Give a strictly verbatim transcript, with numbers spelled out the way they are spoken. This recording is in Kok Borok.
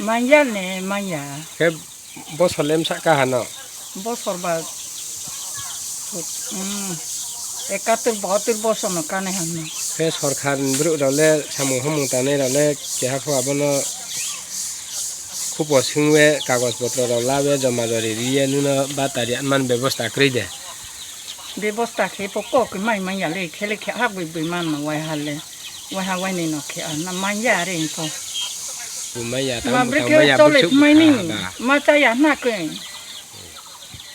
Manya ne, manya. Khe bosor lemsa kahano. Bosor ba, um, ekatur bahatur bosor no kane hamno. Khe sorkar ni bwrwi rok le samung hamung tangnai rok le keha pho abono khupo swngwi kagoj potro rok lawi joma jori riye nuno batari man bebosta kwrwi de. Bebosta khe po kok mai manya le khele khe hak bwi bwi man no wai hale. Wai ha wai ni no khe na manya re po. Bo manya ta. Ma bwrwi khe manya chole bwswk mai ni. Bwkha ba. Ma chaya na khe.